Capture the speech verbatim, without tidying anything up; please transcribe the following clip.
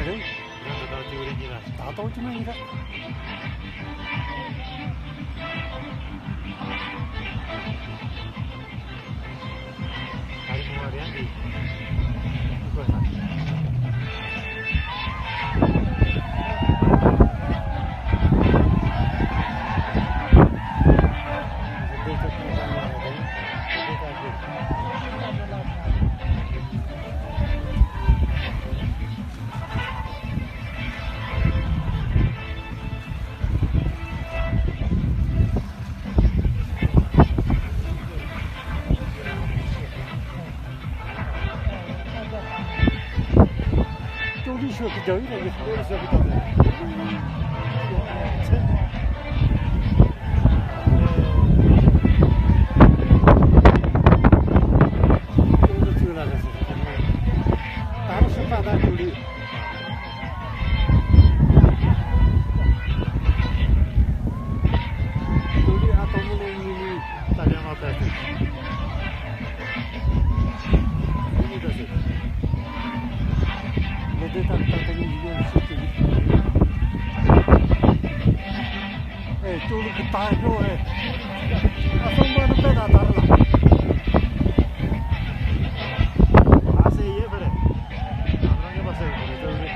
རེད། རང་ད་ལྟ་ཅིག་རེད་ཉིན་ར། ད་ལྟ་ཅིག་མ་ཡིན་ར། ཨ་རི་མོ་བ་རེད་ཨ་འདི། ཁོ་ན། ཅོག་ཙེ་ཤོད་ཀྱི་རྒྱག་ཡོད་རེད། ཅོག་ཙེ་ཤོད་ཀྱི་རྒྱག་ཡོད་རེད། ཅོག་ཙེ་ཚུར་ལ་རེད་ཟེར། ད་རུང་ཤི་པ་དང་ཅོག་ཙེ། ཏུ་ལི་ཨ་ཏོ་མུ་ལེ་ཉི་ནི་ཏ་ལི་ཡ་མ་པེ་སི། ཉི་ནི་ཏ་སི། ལོ་ཏེ་ཏ་ཏ་ཏ་ཉི་ཡི་ཡོ་ཤི་ཏི། ཨེ་ཅོ་ལུ་གི་ཏ་ཡོ་ཨེ། ཨ་སོང་པ་ནི་པེ་ཏ་ཏ་ར་ལ། ཨ་སེ་ཡེ་ཕེ་རེ། ཨ་རང་ཡེ་པ་སེ་ཡེ་ཕེ་རེ་ཏོ་ལི།